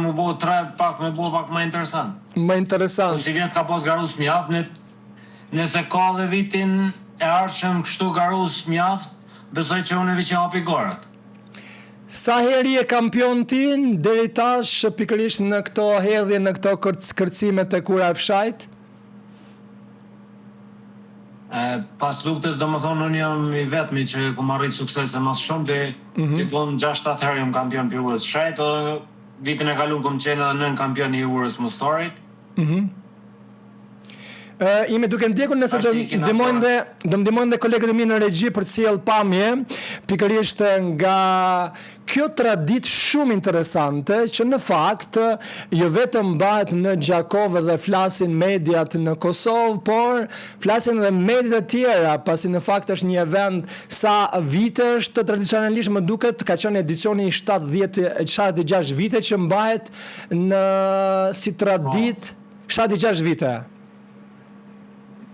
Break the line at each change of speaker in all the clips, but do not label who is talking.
me bo tre pak me bo pak ma interesant.
Më interesant.
Po sivjet ka pas garus mjaft, në, nëse ka dhe vitin e ardhshëm kështu garus mjaft, besoj që unë veç i hapi garat.
Sa herë je kampion ti deri tash pikërisht në këto hedhje, në këto kërcime te Ura e Fshajt?
E, pas luftës, domethonë, unë jam i vetmi që kum arrit suksese mas shumti, mm -hmm. dikun 6-7 herë jam kampion për Urës Fshajt, edhe vitin e kalun kom qenë edhe nën kampion i Urës Mustarit.
Mm -hmm. Jemi duke ndjekur nëse do ndihmojnë dhe do ndihmojnë dhe kolegët e mi në regji për të sjellë pamje pikërisht nga kjo traditë shumë interesante që në fakt jo vetëm mbahet në Gjakovë dhe flasin mediat në Kosovë, por flasin edhe mediat e tjera, pasi në fakt është një event sa vite është tradicionalisht më duket ka qenë edicioni i 70 76 vite që mbahet në si traditë 76 vite.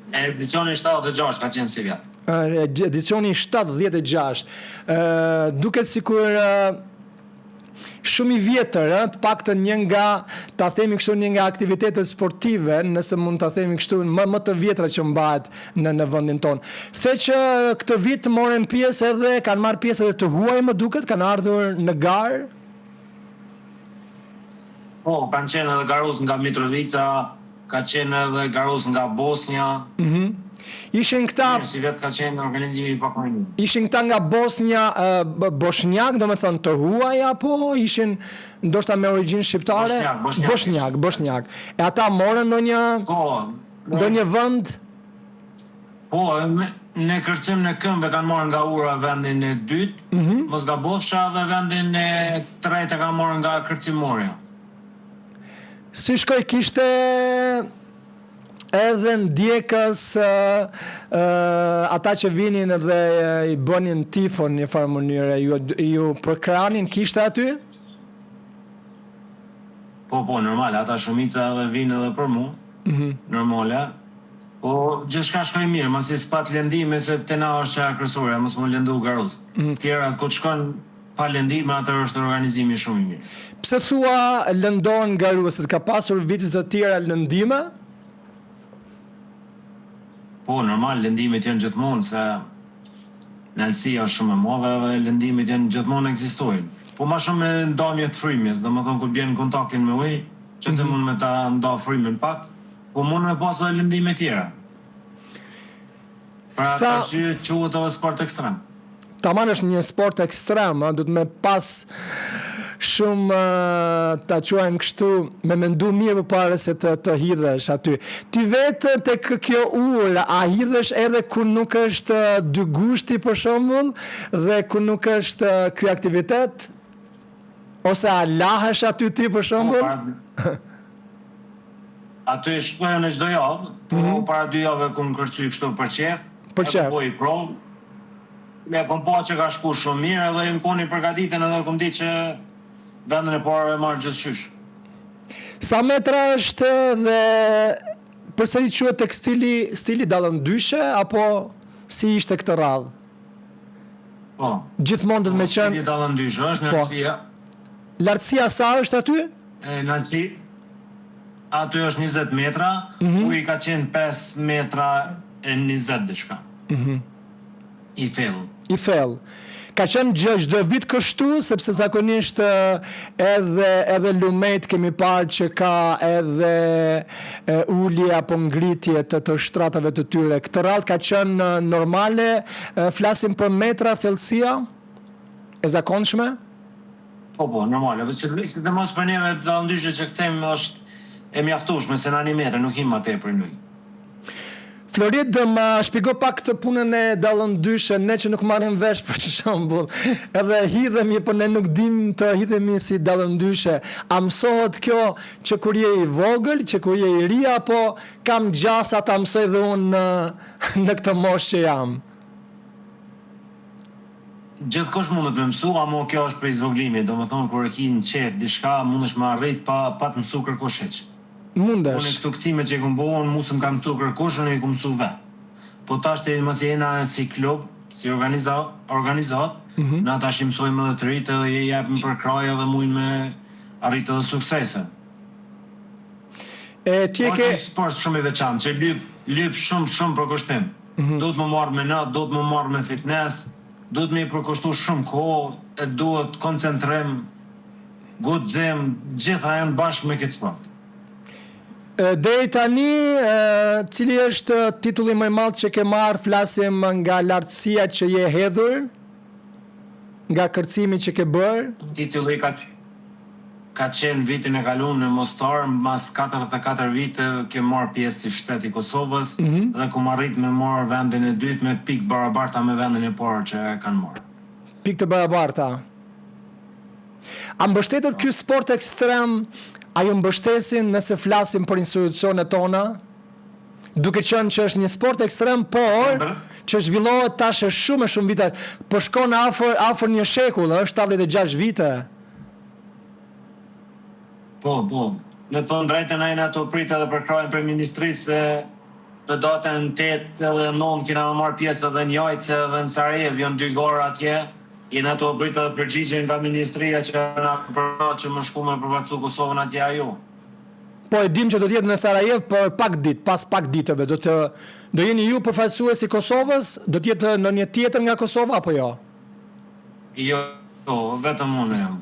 Edicioni 76 ka qenë sivjet.
Edicioni 76. Ë duket sikur shumë i vjetër, ë, të paktën një nga, ta themi kështu, një nga aktivitetet sportive, nëse mund ta themi kështu, më më të vjetra që mbahet në në vendin tonë. The që këtë vit morën pjesë edhe kanë marrë pjesë edhe të huaj, më duket, kanë ardhur në garë.
Po, kanë qenë edhe garus nga Mitrovica, ka qenë edhe garus nga Bosnja.
Mhm. Ishin këta
Mirë, sivjet ka qenë organizimi pak më i
mirë. Ishin këta nga Bosnja, boshnjak, domethënë të huaj apo ishin ndoshta me origjinë shqiptare?
Boshnjak, boshnjak.
Boshnjak, boshnjak. E ata morën ndonjë
Po,
ndonjë vend?
Po, në kërcim në këmbë e kanë marrë nga ura vendin e dytë, mm -hmm. mos gabofsha dhe vendin e tretë e kanë marrë nga kërcimorja.
Si shkoi kishte edhe ndjekës ata që vinin dhe i bënin tifon në një farë mënyre, ju, ju përkrahnin, kishte aty?
Po, po, normal, ata shumica edhe vinë edhe për mu, mm -hmm. normale. Po, gjithçka shkoi mirë, masi s'pat lëndime, se te na është qajo kryesorja, mos m'u lëndu garus. Mm -hmm. Tjerat, ku të shkon pa lëndime, atëherë është organizimi shumë i mirë.
Pse thua lëndohen garuesit, ka pasur vite të tjera lëndime?
Po, normal, lëndimet janë gjithmonë, se naltësia është shumë e madhe dhe lëndimet janë gjithmonë ekzistojnë. Po ma shumë me ndamje të frymës, domethënë kur bjen në kontaktin me ujë, që të mm -hmm. mund me ta nda frymën pak, po mund me pas edhe lëndime tjera. Për atë arsye quhet edhe sport ekstrem.
Taman është një sport ekstrem, ë, duhet me pas shumë ta quajmë kështu, me mendu mirë përpara se të të hidhesh aty. Ti vetë tek kjo urë, a hidhesh edhe kur nuk është dy gushti për shembull dhe kur nuk është ky aktivitet? Ose a lahesh aty ti për shembull?
Po, Aty shkoj unë çdo javë, po mm -hmm. para dy jave kum kërcy kështu për qef,
për qef.
Po i provë. E kom pa që ka shku shumë mirë edhe jam kon i përgatitun edhe kom ditë që vendin e parë e marr gjithqysh.
Sa metra është dhe përsëri quhet tek stili stili dallëndyshe apo si ishte këtë radhë?
Po.
Gjithmonë do të me
po, qenë. Stili dallëndyshe është
po. lartësia. Lartësia sa është aty?
E lartësi aty është 20 metra, mm -hmm. uji ka qenë 5 metra e 20 diçka.
Mm -hmm.
I thellë.
I thellë. Ka qenë gjë çdo vit kështu, sepse zakonisht edhe edhe lumejt kemi parë që ka edhe e, ulje apo ngritje të të shtratave të tyre. Këtë radhë ka qenë normale, e, flasim për metra thellësia e zakonshme?
Po, po, normale. Po, sidomos për neve dallëndyshe që kërcejmë është e mjaftueshme, se na një metër nuk him ma tepër në ujë.
Florid, ma shpjego pak këtë punën e dallëndyshe, ne që nuk marrim vesh për shembull, edhe hidhemi, po ne nuk dim të hidhemi si dallëndyshe. A mësohet kjo që kur je i vogël, që kur je i ri, apo kam gjasa ta mësoj dhe unë në, në këtë moshë që jam?
Gjithkush mundet me mësu, amo kjo është prej zvoglimit, domethonë kur e ki në qejf diçka, mundesh me arrit pa pa të mësu kërkush hiç.
Mundesh.
Unë këto kërcime që i kum bo, unë mu s'm ka mësu kërkush, unë i kum mësu vet. Po tash ti masi jena si klub, si organiza organizatë, mm -hmm. na tash i mësojmë edhe të rijtë edhe i japim përkrahje edhe mujnë me. arrit edhe suksese.
E ti e
ke... Është një sport shumë i veçantë, që lyp, lyp shumë, shumë përkushtim. Mm -hmm. Duhet me u marrë me not, duhet me u marrë me fitness, duhet me i përkushtu shumë kohë, e duhet koncentrim, guxim, gjitha janë bashkë me këtë sport.
Deri tani, cili është titulli më i madh që ke marrë, flasim nga lartësia që je hedhur, nga kërcimi që ke bërë?
Titulli ka ka qenë vitin e kaluar në Mostar, mas 44 vite ke marrë pjesë si shtet i Kosovës mm -hmm. dhe kum arrit me marrë vendin e dytë me pikë barabarta me vendin e parë që e kanë marrë.
Pikë të barabarta. A mbështetet ky sport ekstrem, a ju mbështesin nëse flasim për institucionet tona? Duke qenë që është një sport ekstrem, por që zhvillohet tash e shumë e shumë vite, po shkon afër afër një shekull, është 76
vite. Po, po. Me thonë drejtën na jena tu prit edhe përkrahjen prej ministrisë se në datën 8 edhe 9 kena me marrë pjesë edhe në Jajce edhe në Sarajevë, janë dy gara atje. Jena tu prit edhe përgjigjen nga ministria që na përkrah që me shku me përfaqësu Kosovën atje a jo.
Po e dim që do të jetë në Sarajevë për pak ditë, pas pak ditëve do të do jeni ju përfaqësues i Kosovës, do të jetë ndonjë tjetër nga Kosova apo
jo? Jo, vetëm unë jam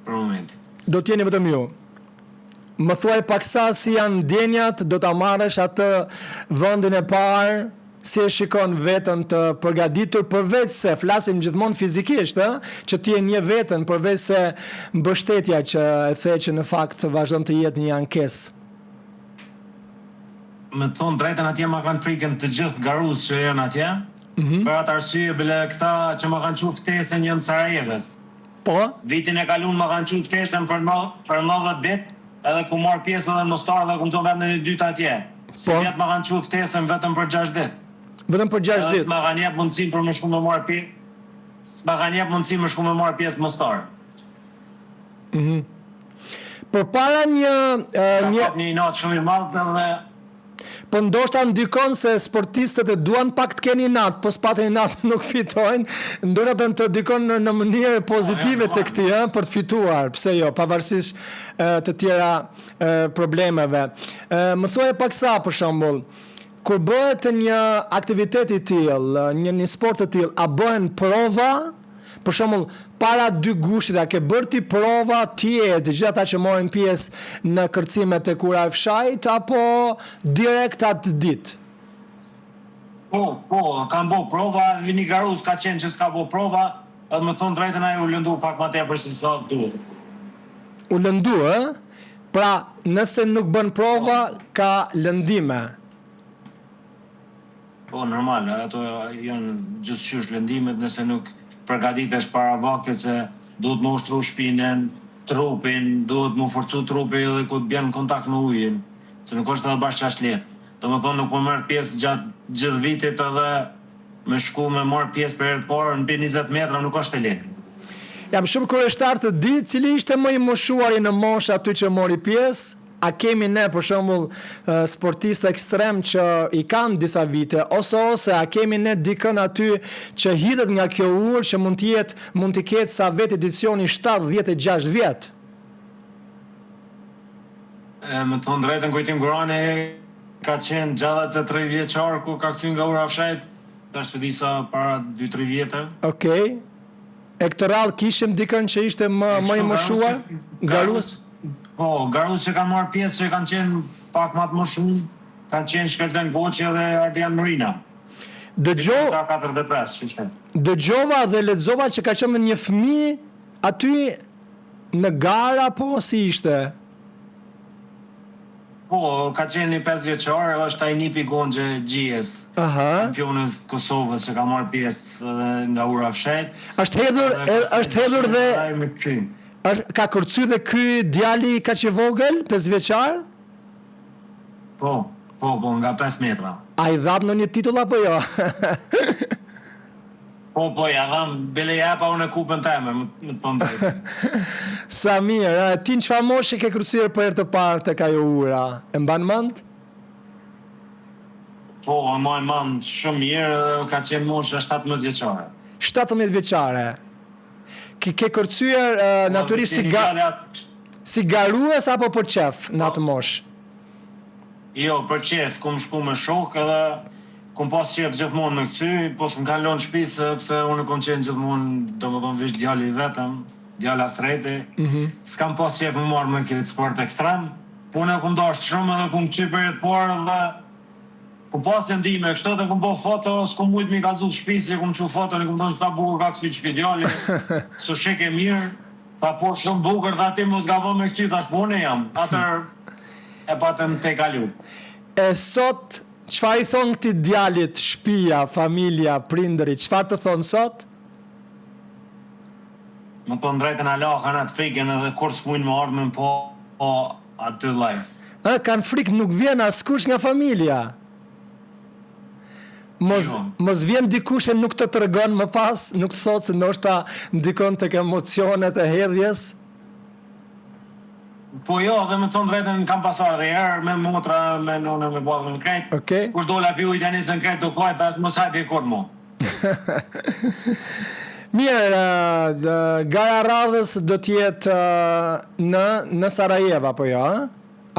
për momentin.
Do të jeni vetëm ju. Më thuaj paksa si janë ndjenjat, do ta marrësh atë vendin e parë, si e shikon veten të përgatitur përveç se flasim gjithmonë fizikisht, ë, që ti e njeh veten përveç se mbështetja që e the që në fakt vazhdon të jetë një ankesë.
Me të thonë drejtën atje ma kanë frikën të gjithë garues që janë atje, mm -hmm. për atë arsye bile këta që ma kanë çu ftesën janë Sarajevës.
Po.
Vitin e kalun ma kanë çu ftesën për për 90 ditë, edhe kum marrë pjesë edhe në Mostar dhe kum zonë vendin e dytë atje. Po. Sivjet ma kanë çu ftesën vetëm për 6 ditë.
Vetëm për 6 ditë.
S'ma kanë jep mundësinë për me shku me marrë pjesë. S'ma kanë jep mundësinë me shku me marrë pjesë në Mostar.
Mhm. Mm Përpara një
një një inat shumë i madh dhe
Po ndoshta ndikon se sportistët e duan pak të kenë inat, po s'patën inat nuk fitojnë, ndoshta të të ndikon në, në mënyrë pozitive tek ti, ë, për të fituar, pse jo, pavarësisht të tjera problemeve. Më thuaj paksa për shembull, kur bëhet një aktivitet i tillë, një një sport të tillë, a bëhen prova? Për shembull, para 2 gushtit a ke bërë ti prova ti e të gjithë ata që morën pjesë në kërcimet e Ura e Fshajt apo direkt atë ditë?
Po, po, kam bo prova, një garues ka qenë që s'ka bo prova, edhe me thonë drejtën ai u lëndu pak ma tepër se sa duhet.
U lëndu, ë? Pra, nëse nuk bën prova, ka lëndime.
Po, normal, ato janë gjithqysh lëndimet nëse nuk përgatitesh para vaktit se duhet me ushtru shpinën, trupin, duhet me forcu trupi edhe kur të bjen në kontakt me ujin, se nuk është edhe bash qaq lehtë. Domethënë nuk po merr pjesë gjatë gjithë vitit edhe me shku me marr pjesë për herë të parë mbi 20 metra nuk është e lehtë.
Jam shumë kureshtar të di, cili ishte më i moshuari në moshë aty që mori pjesë? A kemi ne për shembull sportistë ekstrem që i kanë disa vite ose ose a kemi ne dikën aty që hidhet nga kjo urë që mund të jetë mund t'i ketë sa vetë Edicioni 76 vjet?
E, me të thonë drejtën Kujtim Gurani ka qenë 63 vjeçar kur ka kcy nga ura Fshajt, tash s'po di sa para 2-3 vjetëve.
Okej. E këtë radhë kishim dikën që ishte më më i moshuar?
Garues? Po, garues që kanë marrë pjesë që kanë qenë pak më të moshum, kanë qenë Shkëlzen Goçi dhe Ardian Murina.
Dëgjo...
45, që shte.
Dëgjova dhe lexova që ka qenë një fëmijë aty në garë apo si ishte?
Po, ka qenë një 5 vjeçar, është ai nipi Gonxhe Xhijës, kampionës të Kosovës që ka marrë pjesë edhe nga Ura
Fshejt. Është hedhur, është hedhur dhe është ka kërcy dhe ky djali kaq i vogël, 5 vjeçar?
Po, po, po, nga 5 metra.
A i dhatë ndonjë titull apo jo?
Po, po, ja dham, bile ja pa unë kupën teme, me të thonë drejtë.
Sa mirë, a, ti në çfarë moshe ke kërcyer për herë të parë tek ajo ura? E mban mend?
Po, e maj mend shumë mirë dhe ka qenë mosha 17 vjeçare.
17 vjeçare. Ke, ke kërcyer uh, natyrisht si ga... Si garues apo për qef në atë moshë?
Jo, për qef, kum shku me shokë edhe kum pas qef gjithmonë me kcy, po s'më kanë lënë n'shpi sepse unë kom qenë gjithmonë, domethënë veç djali i vetëm, djalë hasreti. S'kam pas qef me marrë me këtë sport ekstrem, po unë e kum dashtë shumë edhe kum kcy për herë të parë edhe kum pas lëndime kështu edhe kum bo foto, s'kum mujt me i kallzu t'shpisë që kum çu foton, i kum thonë sa bukur ka kcy qiky djali, s'u shike mirë. Tha po shumë bukur tha ti mos gabo me kcy thash po unë jam atëherë e patëm tejkalu.
E sot çfarë i thonë këtij djalit shpia, familja, prindërit, çfarë të thonë sot?
Me thonë drejtën ala kanë atë frikën edhe kurrë s'mujnë me ardhë me më pa aty live.
Ë kanë frikë nuk vjen askush nga familja. Mos, jo. mos vjen dikush e nuk të tregon më pas, nuk të thotë se ndoshta ndikon tek emocionet e hedhjes.
Po jo, dhe me thonë drejtën kam pas ardhë dhe herë me motra, me nënë, me babë, me krejt.
Okej.
Kur dola pi ujit ja nisën krejt të kajt, thash mos hajde kurrë mo.
Mirë, gara e radhës do të jetë në në Sarajevë apo jo, ë?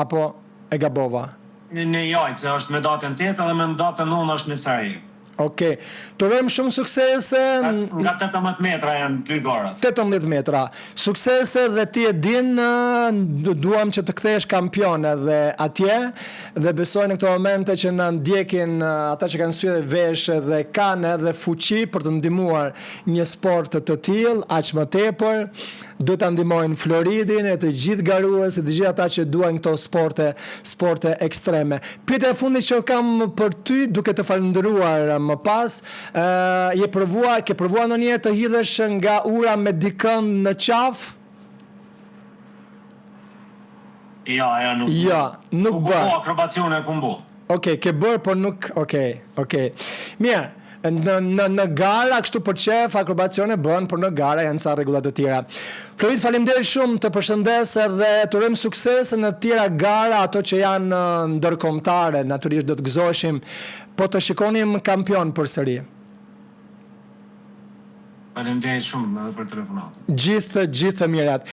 Apo e gabova?
Në Jajce është me datën 8 edhe me datën 9 është në Sarajevë.
Okej. Të urojmë shumë suksese.
Nga 18 metra janë dy garat.
18 metra. Suksese dhe ti e din, duam që të kthehesh kampion edhe atje dhe besoj në këto momente që na ndjekin ata që kanë sy dhe vesh dhe kanë edhe fuqi për të ndihmuar një sport të tillë, aq më tepër. Duhet ta ndihmojnë Floridin e të gjithë garuesit, të gjithë ata që duan këto sporte, sporte ekstreme. Pyetja e fundit që kam për ty, duke të falënderuar më pas, ë je provuar, ke provuar ndonjëherë të hidhesh nga ura me dikënd në qafë?
Jo, ajo nuk
Jo, nuk
bën. Po akrobacione kum bo.
Okej, ke bërë, por nuk, okej, okej. Mirë, në në në gara kështu për qejf akrobacione bën, por në gara janë ca rregulla të tjera. Florid, faleminderit shumë, të përshëndes edhe të urojmë suksese në të tjera gara, ato që janë ndërkombëtare, natyrisht do të gëzoheshim po të shikonim kampion përsëri.
Faleminderit shumë edhe për telefonatën.
Gjithë gjithë të mirat.